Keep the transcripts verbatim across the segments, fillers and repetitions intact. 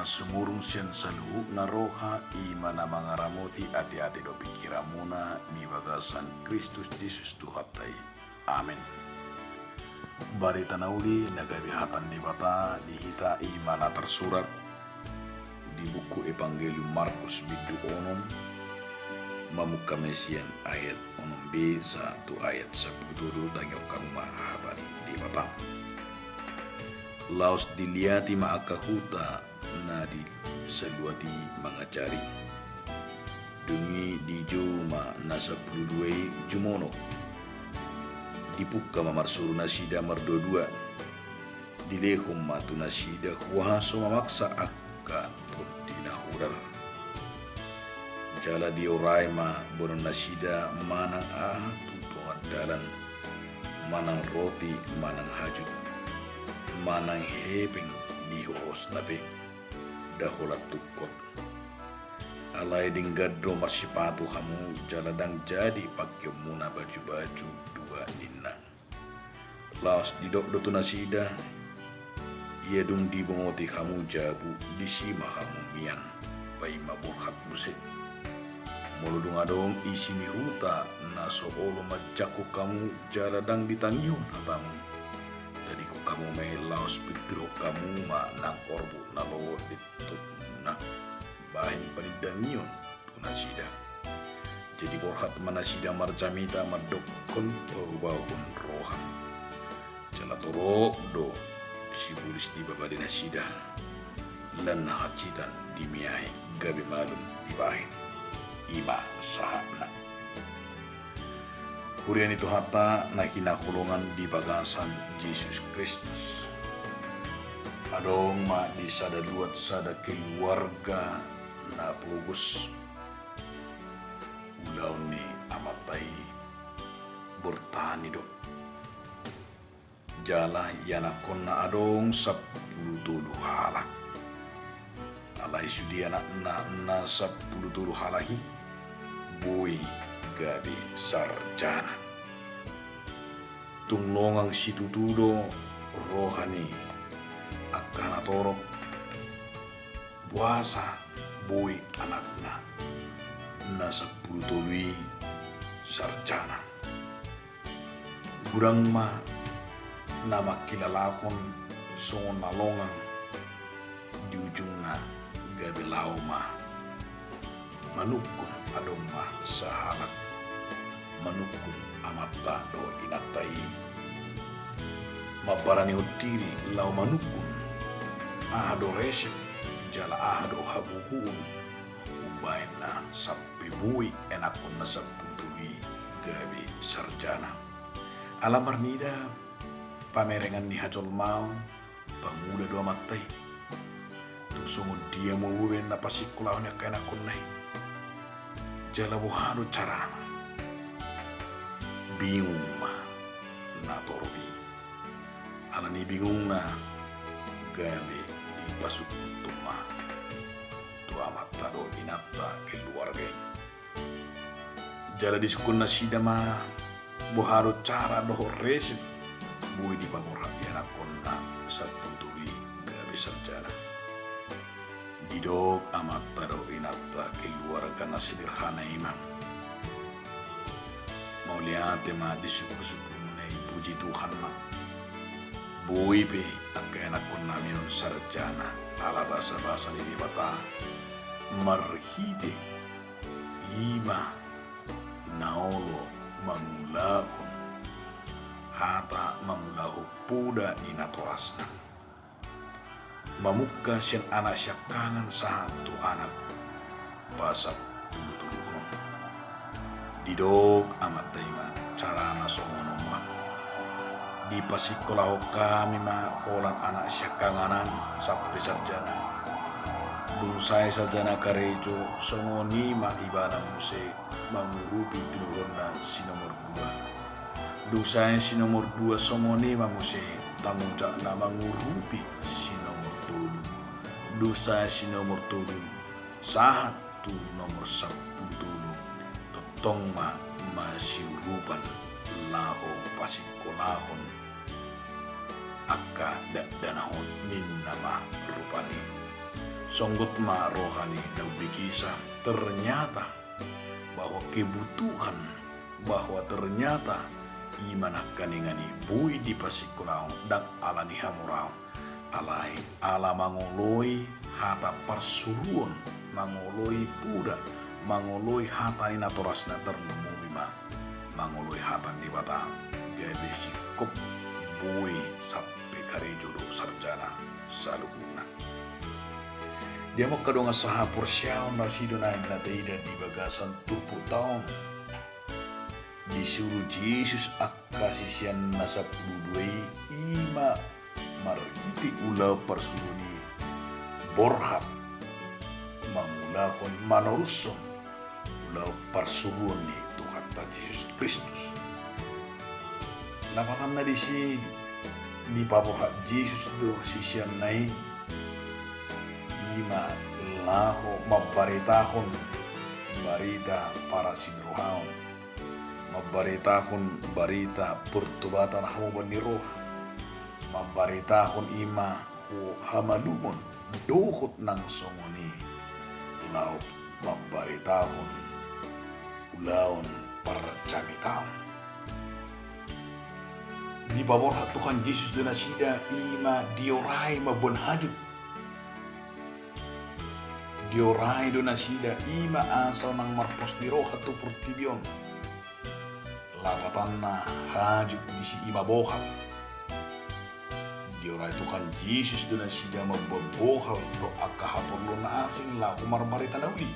Sumurung sian saluhutna roha, i ma na mangaramoti ateate dohot pingkiranmuna di bagasan Kristus Jesus Tuhanta i. Amen. Barita na uli na gabe hata ni Debata di hita i ma na tarsurat di buku Evangelium Markus bindu onom, mamungka ma sian ayat onom b sahat tu ayat sampulu tolu. Tangihon hamu ma hata ni Debata. Laos diliati ma angka huta na di saluat i mangajari. Dung i dijou ma na sampulu dua i jumonok. Dipungka ma marsuru nasida marduadua. Dilehon ma tu nasida huaso mamaksa angka tondi na hodar. Jala diorai ma boanon nasida manang aha tu tongan dalan, manang roti manang hajut, manang hepeng di hohosna pe, nda holan tungkot. Alai denggan do marsipatu hamu, jala ndang jadi pangkeonmuna bajubaju dua, ninna. Laos didok do tu nasida: Ia dung dibongoti hamu jabu, disi ma hamu mian, paima borhat muse. Molo dung adong isi ni huta na so olo manjangkon hamu jala ndang ditangihon hatamu, tadingkon hamu ma i laos pirpirhon hamu ma nang orbuk na logot di totmuna, bahen panindangion tu nasida. Jadi borhat ma nasida marjamita mandokkon paubahon roha. Jala torop do sibolis dipabade nasida, lan hansitan dimiahi gabe malum dibahen. I ma sahatna. Huria ni Tuhanta na hinaholongan di bagasan Jesus Kristus. Adong ma di sada luat sada keluarga na pogos ulaon ni amanta i, bortani do. Jala ianakkonna adong sampulu tolu halak. Alai sude anakna na sampulu tolu halak i boi gabe sarjana. Tung longang situtu do roha ni angka natorop, boasa boi anakna na sampulu tolu i sarjana. Godang ma na mangkilalahon songon na longang, di ujungna gabe laho ma manungkun. Adong ma sahalak manungkun amanta dohot inanta i, mambaranihon diri laho manungkun aha do resep jala aha do hagogoon umbahen na sampe boi anakkonna sampulu tolu i gabe sarjana. Ala marnida pamerengan ni hajolmaon, pangula do amanta i. Tung songon dia ma boi na pasingkolahon angka anakkonna i? Jala boha do carana? Bingung ma natorop i. Ala ni bingungna gabe dipasungkunhon ma tu amanta dohot inanta keluarga i. Jala disungkun nasida ma boha do cara dohot resep boi dipaborhat anakkonna sampulu tolu i gabe sarjana. Didok amanta dohot inanta keluarga na sederhana i ma: Mauliate ma di sungkunsungkunmuna i, puji Tuhan ma. Boi pe angka anakkonnami on sarjana ala basabasa ni Debata marhite i ma na olo mangulahon hata, mangulahon poda ni natorasna. Mamungka sian anak siangkangan sahat tu anak pasampulutoluhon. Didok amanta i ma carana songon on ma: Dipasingkolahon hami ma holan anak siangkangan an sampe sarjana. Dung sae sarjana karejo, songon i ma ibana muse mangurupi tinuhonna si nomor dua. Dung sae si nomor dua, songon i ma muse tanggung jawabna mangurupi si nomor tolu. Dung sae si nomor tolu sahat tu nomor sampulu tolu, tongtong ma masiurupan laho pasingkolahon angka dakdanak on, ninna ma rupani. Songgot ma roha ni na umbegesa, ternyata bahwa kebutuhan, bahwa ternyata i ma nangkaningan i boi dipasingkolahon, ndang ala ni hamoraon, alai ala mangoloi hata parsuruon, mangoloi poda, mangoloi hata ni natorasna, tarlumobi ma mangoloi hata ni Debata, gabe singkop boi sampe karejo dohot sarjana saluhutna. Di hamu angka dongan sahaporseaon, na sido naeng na taida di bagasan turpukta on, disuru Jesus angka siseanna sampulu dua i, i ma marhite ulaon parsuruon i borhat mangulahon, manorushon ulaon parsuruon ni Tuhanta Jesus Kristus. Lapatanna disi dipaborhat Jesus do siseanna i, i ma laho mambaritahon barita parasirohaon, mambaritahon barita pertobatan hamubaon ni roha, mambaritahon i ma hamalumon dohot nang songon i laho mambaritahon ulaon parjamitaon. Dipaborhat Tuhan Jesus do nasida i ma diorai mamboan hajut. Diorai do nasida i ma asa unang marpos ni roha tu portibi on. Lapatanna hajut disi i ma bohal. Diorai Tuhan Jesus do nasida mamboan bohal dohot angka haporluan na asing laho marbarita na uli.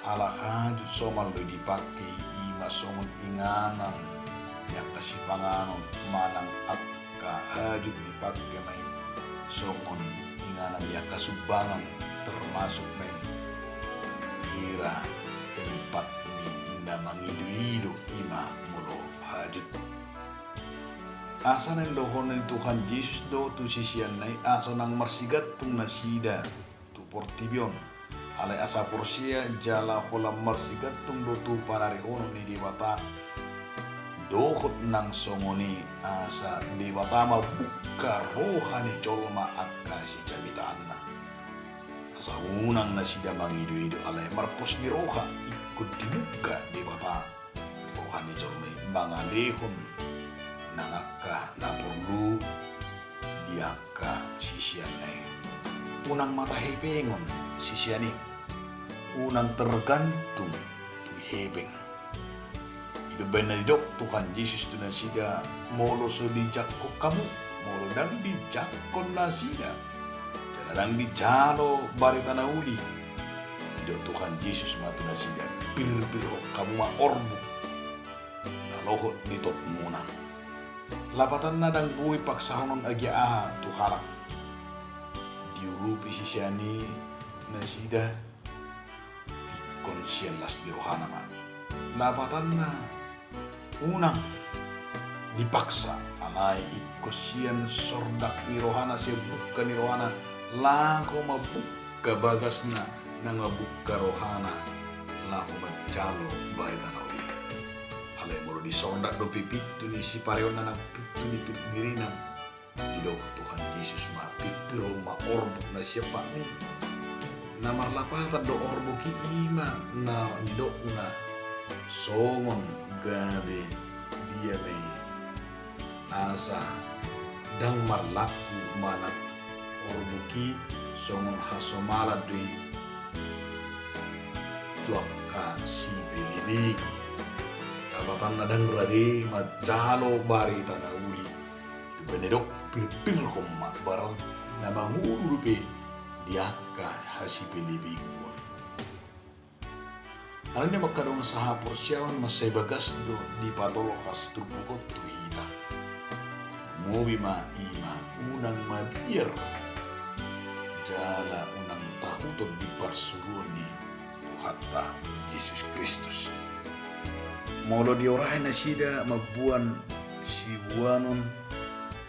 Ala hajut somal do dipangke i, i ma songon inganan ni angka sipanganon manang angka hajut dipangke ma i songon inganan ni angka sumbangan, termasuk ma i hira tempat ni na mangidoido, i ma molo hajut. Asa naeng dohonon ni Tuhan Jesus do tu siseanna i asa unang marsigantung nasida tu portibi on. Alai asa porsea jala holan marsigantung do tu panarihonon ni Debata. Dohot nang songon i asa Debata mambuka roha ni jolma angka sijamitaanna. Asa unang nasida mangidoido alai marpos ni roha ingkon dibuka Debata roha ni jolma i mangalehon nang angka na porlu di angka siseanna i. Unang mata hepengon sisean i, unang tergantung tu hepeng. I do umbahen na didok Tuhan Jesus tu nasida, molo so dijangkon hamu, molo ndang dijangkon nasida, jala ndang dijalo barita na uli, didok Tuhan Jesus ma tu nasida, pirpirhon hamu ma orbuk na lohot di totmuna. Lapatanna ndang boi paksahonon agia aha tu halak. Diurupi sisean i nasida ingkon sian las ni rohana ma. Lapatanna unang dipaksa, alai ingkon sian sordak ni rohana, sian bungka ni rohana, laho mambuka bagasna, na mambuka rohana, laho manjalo barita na uli. Alai molo disordak dope pintu ni sipareonna nang pintu ni pir-, dirina, didok Tuhan Jesus ma, pirpirhon ma orbuk na sian patmi. Na marlapatan do orbuk i, i ma na nidokna songon gabe dia ma i, asa ndang marlaku manang orbuk i songon hasomalan do i tu angka sipelebegu. Lapatanna ndang rade manjalo barita na uli. Di umbahen na didok pirpirhon ma, berarti na mangolu dope di angka hasipelebeguon. Alani ni angka dongan sahaporseaon, mansai bagas do dipatolhas turpuk on tu hita. Lumobi ma i ma unang mabiar jala unang tahuton di parsuruon ni Tuhanta Jesus Kristus. Molo diorai nasida mamboan siboanon,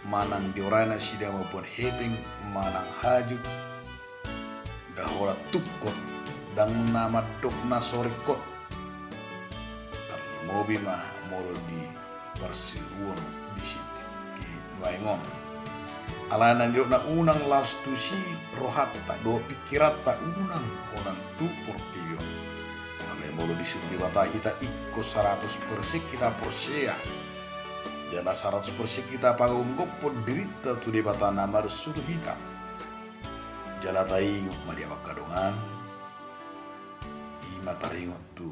manang diorai nasida mamboan hepeng manang hajut, ndang holan tungkot, ndang na mandok na so ringkot. Tarlumobi ma molo di parsuruon di sitingki nuaeng on. Alai na nidokna unang laos tusi rohanta dohot pingkiranta, unang holan tu portibi on. Alai molo disuru Debata hita ingkon saratus persen hita porsea, jala saratus persen hita pagomgophon dirinta tu Debata na marsuru hita. Jala taingot ma di angka dongan, i ma taringot tu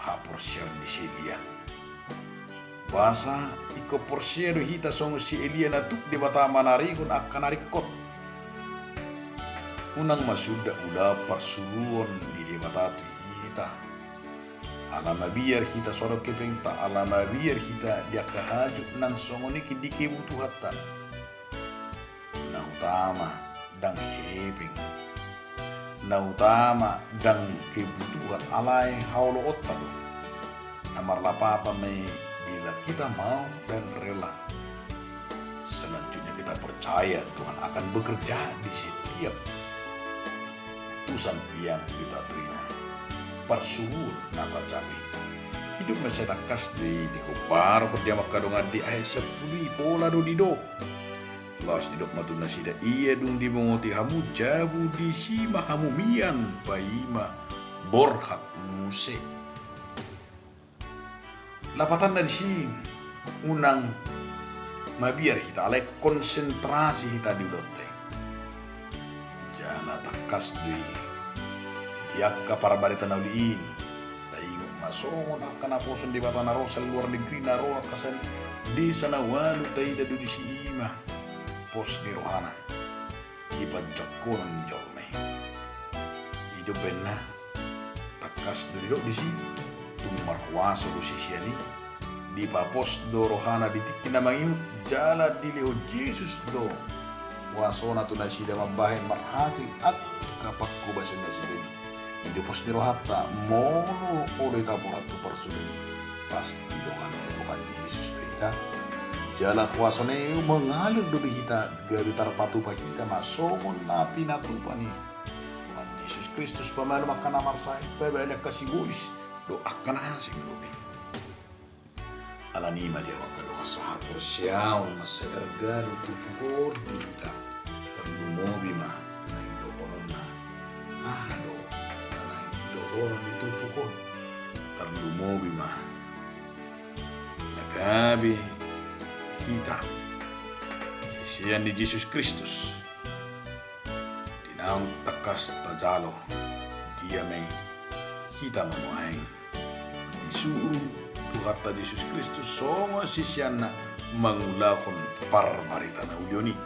haporseaon ni si Elia. Boasa ingkon porsea do hita songon si Elia na tuk Debata manaringhon angka na ringkot. Unang ma suda ulaon parsuruon ni Debata tu hita. Ala mabiar hita, so adong hepengta, ala mabiar hita di angka hajut nang songon i di kebutuhanta. Na utama ndang hepeng. Na utama ndang kebutuhan, alai haoloonta do. Na marlapatan ma i, bila kita mau dan rela. Selanjutnya kita percaya Tuhan akan bekerja di setiap keputusan yang kita terima. Parsuruon na tajabi. Hidup na sai tangkas do i, diparhot di angka dongan di ayat sampulu i, pola do didok. Laos didok ma tu nasida, ia dung dibongoti hamu jabu, disi ma hamu mian, paima borhat muse. Lapatanna disi, unang mabiar hita, alai konsentrasi hita di ulaonta i. Jala tangkas do i di angka parbarita na uli i. Taingot ma songon angka naposo ni Debata na ro sian luar negeri, na ro angka sian desa na ualu, taida do disi, i ma pos ni rohana di panjangkonon ni jolma i. I do umbahen na tangkas do didok disi, tung marhuaso do sisean i, dipapos do rohana di tingki na mangihut, jala dilehon Jesus do huasona tu nasida mambahen marhasil angka panghobasion nasida i. I do pos ni rohanta, molo olo hita borhat tu parsuruon i, pasti dongan ni Tuhan Jesus do hita. Jala huasona i mangalir do di hita, gabe tarpatupa hita ma songon na pinatupa ni Tuhan Jesus Kristus, pamalum angka na marsahit, pabahen angka sibolis dohot angka na asing dope. Alani i ma di angka dongan, sahat haporseaon ma sai targalo tu pukor di hita. Tarlumobi ma naeng dohononna. Aha do na naeng dohonon ni turpuk on? Tarlumobi ma na gabe hita sisean ni Jesus Kristus. Di naung tangkas tajalo, dia ma i hita ma nuaeng disuru Tuhanta Jesus Kristus songon siseanna mangulahon parbarita na uli on i.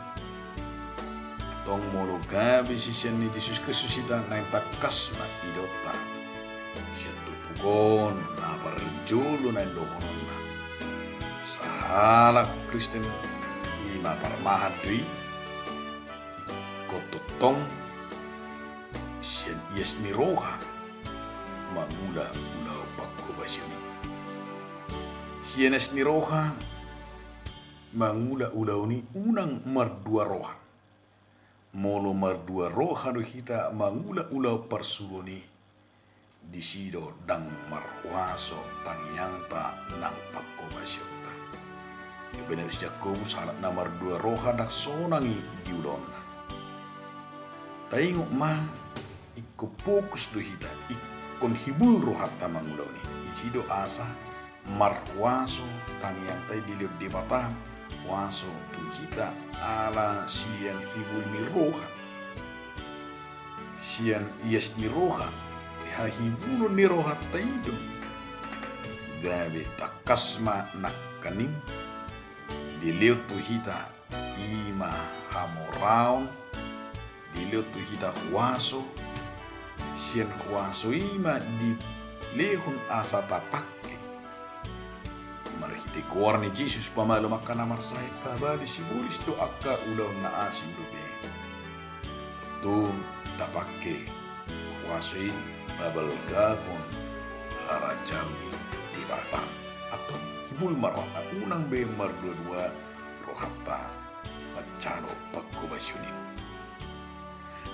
Antong molo gabe sisean ni Jesus Kristus hita, naeng tangkas ma idaonta sian turpuk on na parjolo naeng dohononna. Sahalak Kristen i ma parmahan do i, ingkon tongtong sian ias ni roha mangula ulaon panghobasion i. Sian ias ni roha mangula ulaon i, unang mardua roha. Molo mardua roha do hita mangula ulaon parsuruon i, disi do ndang marhuaso tangiangta nang panghobasionta. Gabe na disi Jakobus, halak na mardua roha ndang sonang i di ulaonna. Taingot ma, ingkon fokus do hita, ingkon hibul rohanta mangula ulaon i. Disi do asa marhuaso tangiangta i dilehon Debata huaso tu hita ala sian hibul ni roha. Sian ias ni roha, hahibulon ni rohanta i do gabe tangkas ma nangkaning dilehon tu hita i ma hamoraon, dilehon tu hita huaso, sian huaso i ma dilehon asa tapangke marhite goar ni Jesus, pamalum angka na marsahit, pabali sibolis dohot angka ulaon na asing dope. Tung tapangke huaso i pabalgahon harajaon ni Debata. Antong hibul ma rohanta, unang be mardua-dua rohanta manjalo panghobasion i.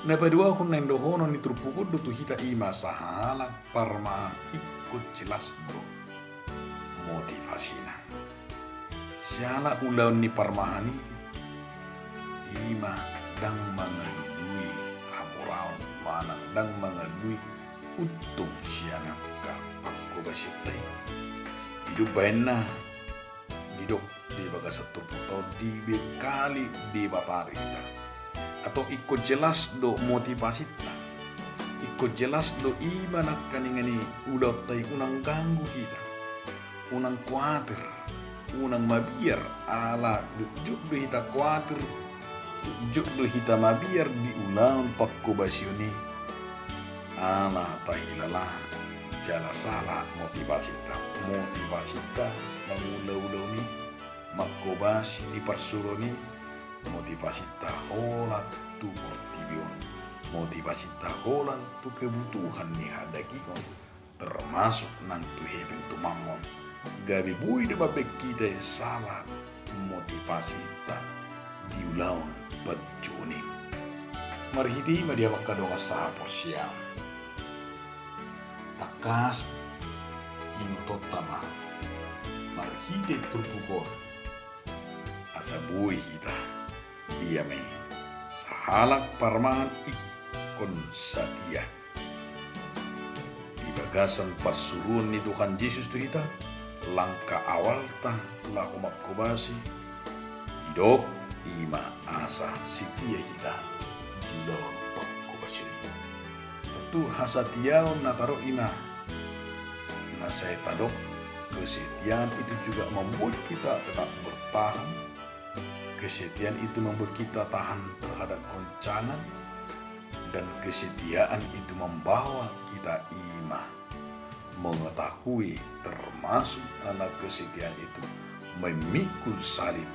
Na paduahon naeng dohonon ni turpuk on do tu hita i ma sahalak parmahan, ingkon jelas do motivasina. Siala ulaon ni parmahan i, i ma ndang mangalului hamoraon manang ndang mangalului untung sian angka panghobasionta i. Didok bahenna, didok di bagasan turpukta on, dibekali Debata do hita. Atau ingkon jelas do motivasinta. Ingkon jelas do i ma nangkaningan i ulaonta i unang ganggu hita. Unang kuatir, unang mabiar, ala jotjot do hita kuatir, jotjot do hita mabiar di ulaon panghobasion i. Ala tahilala jala sala motivasinta. Motivasinta mangula ulaon i, manghobasi di parsuruon i, motivasinta holan tu portibi on, motivasinta holan tu kebutuhan ni hadagingon, termasuk nang tu hepeng tu mammon. Gabe boi do mambahen hita sala motivasinta di ulaon panjouon i. Marhite i ma di hamu angka dongan sahaporseaon, tangkas inotonta ma marhite turpuk on asa boi hita, ia ma i, sahalak parmahan ingkon satia. Di bagasan parsuruon ni Tuhan Jesus tu hita, langka awalta laho manghobasi, didok i ma asa setia hita di ulaon panghobasion i. Tontu hasatiaon na tadok i ma na sai tadok, kesetiaan itu juga membuat kita tetap bertahan. Kesetiaan itu membuat kita tahan terhadap goncangan, dan kesetiaan itu membawa kita i ma mengetahui, termasuk ala kesetiaan itu memikul salib,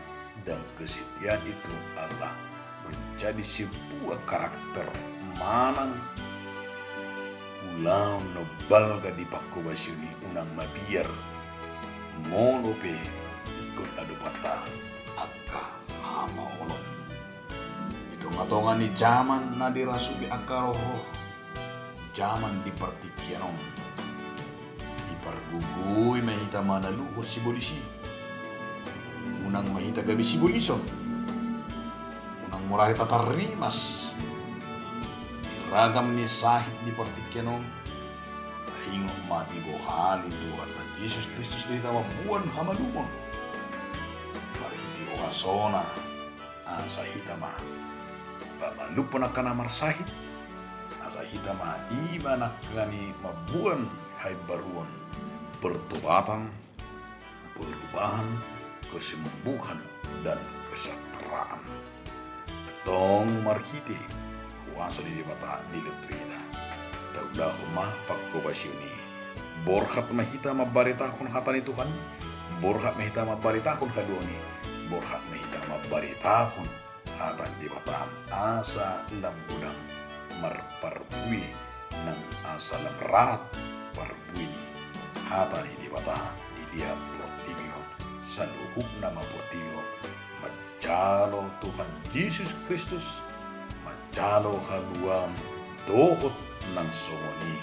dan kesetiaan itu adalah menjadi sebuah karakter manang ulaon na balga di panghobasion i, unang mabiar molo pe ingkon adopanta angka hamaolon. Di tongatonga ni jaman na dirasuki angka rohroh, jaman di partingkian on, dipargogoi ma hita manaluhon sibolis i. Unang ma hita gabe sibolison. Unang mura hita tarrimas di ragam ni sahit di partingkian on. Taingot ma dibohali Tuhanta Jesus Kristus do hita mamboan hamalumon marhite hohasona, asa hita ma pamalumhon angka na marsahit, asa hita ma i ma nangkaningan i mamboan haimbaruon, pertobatan, perubahan, kesembuhan, dan kesejahteraan. Antong marhite kuasa ni Debata dilehon tu hita, taulahon ma panghobasion i. Borhat ma hita mambaritahon hata ni Tuhan i, borhat ma hita mambaritahon haluaon i, borhat ma hita mambaritahon hata ni Debata asa lam godang marparbue nang asa lam rarat parbue ni hata ni Debata di liat portibi on, saluhutna ma portibi on. Manjalo Tuhan Jesus Kristus, manjalo haluaon dohot nang songon i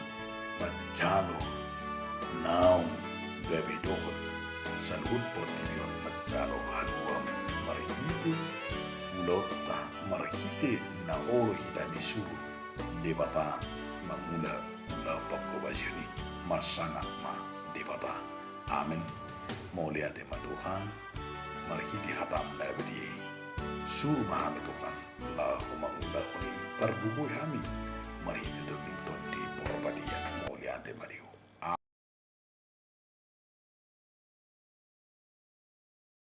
manjalo naung gabe dohot saluhut portibi on, manjalo haluaon marhite ulaonta, marhite na olo hita disuru Debata mangula ulaon panghobasion i. Marsangap ma Debata. Amen. Mauliate ma Tuhan, marhite hataM na badia i. Suru ma hami Tuhan laho mangulahon i, pargogoi hami marhite Tondim Tondi Porbadia. Mauliate ma di Ho.